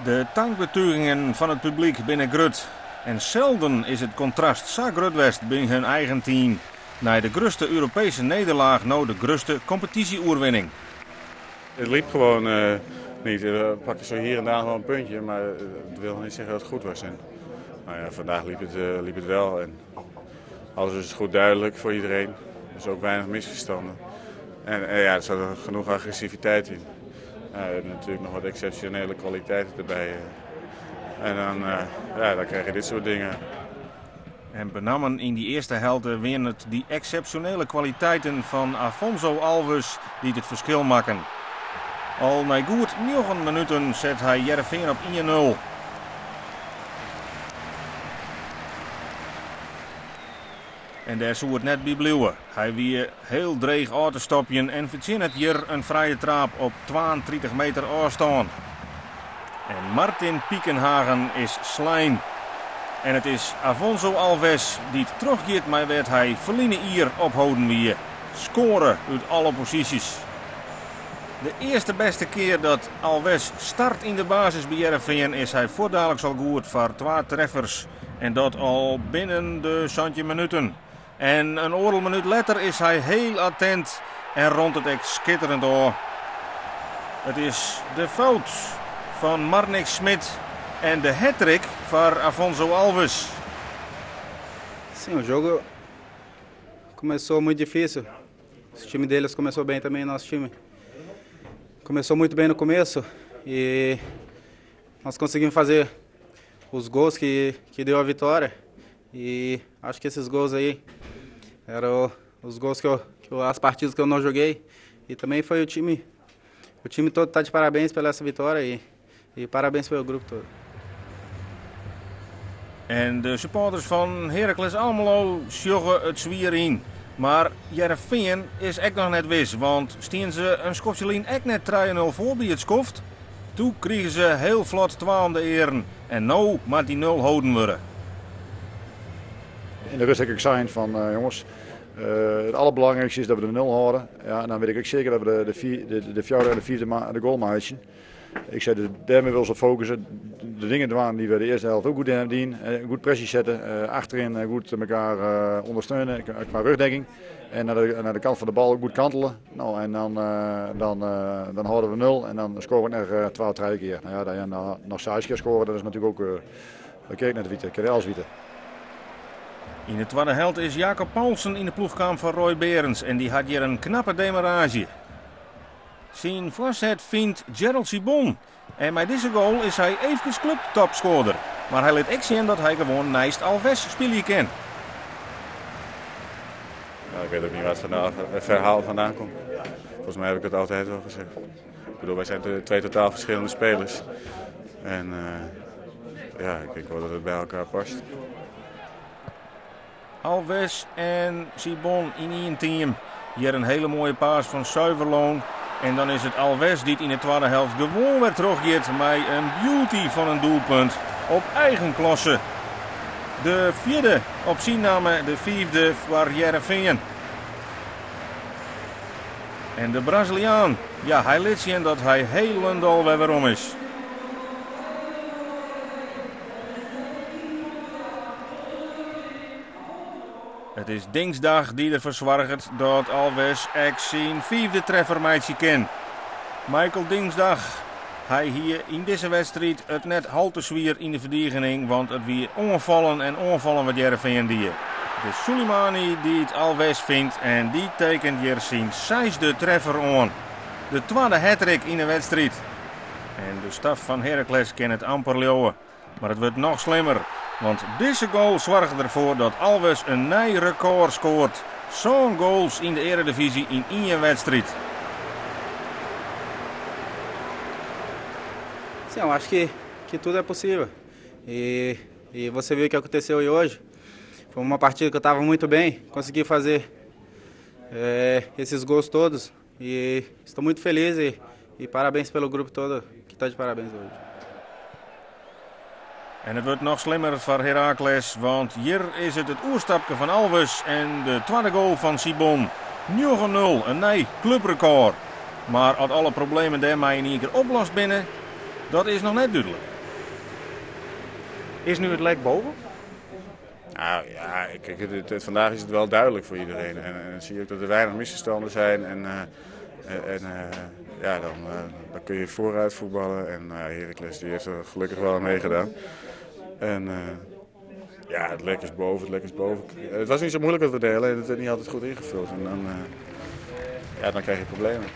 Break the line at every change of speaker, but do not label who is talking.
De tankbetugingen fan it publyk binne grut. En selden is it kontrast sa grut west by hun eigen team. Nei de grutste Europeeske nederlaach no de grutste kompetysje-oerwinning.
Het liep gewoon niet. We pakten zo hier en daar wel een puntje, maar het wil niet zeggen dat het goed was. En, nou ja, vandaag liep het wel en alles is goed duidelijk voor iedereen. Er is ook weinig misverstanden. En ja, er zat genoeg agressiviteit in. We hebben natuurlijk nog wat exceptionele kwaliteiten erbij. En ja, dan krijg je dit soort dingen.
En benammen yn dy earste helte wienen it dy eksepsjonele kwaliteiten fan Afonso Alves dy't it ferskil makken. Al nei goed 9 minuten set hy Hearrenfean op 1-0. En dêr soe it net by bliuwe. Hy wie hiel dreech ôf te stopjen en fertsjinnet hjir in frije traap op 32 meter ôfstân. En Martin Piekenhagen is slein. En it is Afonso Alves dy't trochgiet mei wêr't hy ferline jier opholden wie. Skoare út alle posysjes. De earste bêste kear dat Alves start yn de basis by Hearrenfean is hy fuortdaliks al goed foar 2 treffers. En dat al binnen de 17 minuten. En in oardel minút letter is hy hiel attent en rûnet it ek skitterjend ôf. It is de fout fan Marnix Smit en de hattrick foar Afonso Alves.
Sim, o jogo começou muito difícil. O time deles começou bem também, nosso time começou muito bem no começo e nós conseguimos fazer os gols que deu a vitória. E acho que esses gols aí eram os gols que eu, as partidas que eu não joguei. E também foi o time todo tá de parabéns pela essa vitória e parabéns pelo grupo todo.
En de supporters fan Heracles Almelo sjogge it swier yn. Mar Hearrenfean is ek noch net wis, want stienen se in skoftsje lyn ek net 3-0 foar by it skoft? Doe krigen se hiel flot 2 om de earen. En no moat dy 0 holden wurde.
Yn de rêst ha ik sein fan jonges, it alderbelangrijkste is dat we de 0 hâlde. Ja, en dan wit ik ek seker dat we de fjouwer en de fyfde de goal meitsje. Ik sei, dus dêrmei wol se fokusse. De dingen dwaan dy't we de earste helte ek goed ha dien. Goed presje sette, achteryn goed elkoar ûndersteune kwa rêchdekking. En nei de kant fan de bal goed kantele. No, en dan hâlde we 0 en dan skoare we noch 2 of 3 kear. No ja, dan noch 6 kear skoare, dat is natuerlik ek, dat kin ik net witte, kin alles witte.
Yn de twadde helte is Jacob Paulsen yn de ploech kaam fan Roy Beerens en dy hat hjir in knappe demarraazje. Syn foarset fynt Gerald Sibon. En mei dizze goal is hy eefkes klubtopskoarder. Mar hy lit ek sjen dat hy gewoan neist Alves spylje kin.
Nou, ik weet ook niet waar het verhaal vandaan komt. Volgens mij heb ik het altijd wel gezegd. Ik bedoel, wij zijn twee totaal verschillende spelers. En ja, ik denk wel dat het bij elkaar past.
Alves en Sibon yn ien team. Hjir in hiele moaie pass fan Zuiverloon. En dan is it Alves dy't yn de twadde helte gewoan wer trochgiet mei in beauty fan in doelpunt op eigen klasse. De fjirde op syn namme, de fyfde foar Hearrenfean. En de Braziliaan, ja, hy lit sjen dat hy hielendal wer werom is. It is Dingsdag dy't derfoar soarget dat Alves ek syn fyfde treffer meitsje kin. Michael Dingsdag, hy hie yn dizze wedstriid it net al te swier yn de ferdigening, want it wie oanfallen en oanfallen wat Hearrenfean die. It is Soleimani dy't Alves fynt en dy tekenet hjir syn sechsde treffer oan. De twadde hattrick yn de wedstriid. En de staf fan Heracles kin it amper leauwe. Mar it wurdt noch slimmer, want dizze goal soarget derfoar dat Alves in nij rekôr skoart. Sân goals yn de earedivyzje yn ien wedstriid.
Sim, eu acho que tudo é possível. E você viu o que aconteceu aí hoje. Foi uma partida que eu tava muito bem, consegui fazer esses gols todos. E estou muito feliz e parabéns pelo grupo todo, que tá de parabéns hoje.
En it wurdt noch slimmer foar Heracles, want hjir is it it oerstapke fan Alves en de twadde goal fan Sibon. 9-0, in nij klubrekôr. Mar as alle problemen dêrmei yn ien kear oplost binne, dat is noch net dúdlik. Is nu het lek boven?
Nou ja, kijk, vandaag is het wel duidelijk voor iedereen. En dan zie je ook dat er weinig misverstanden zijn. En ja, dan kun je vooruit voetballen. En Heracles die heeft er gelukkig wel aan meegedaan. En ja, het lek is boven, het lek is boven. Het was niet zo moeilijk wat we deden, alleen het werd niet altijd goed ingevuld. En dan, ja, dan krijg je problemen.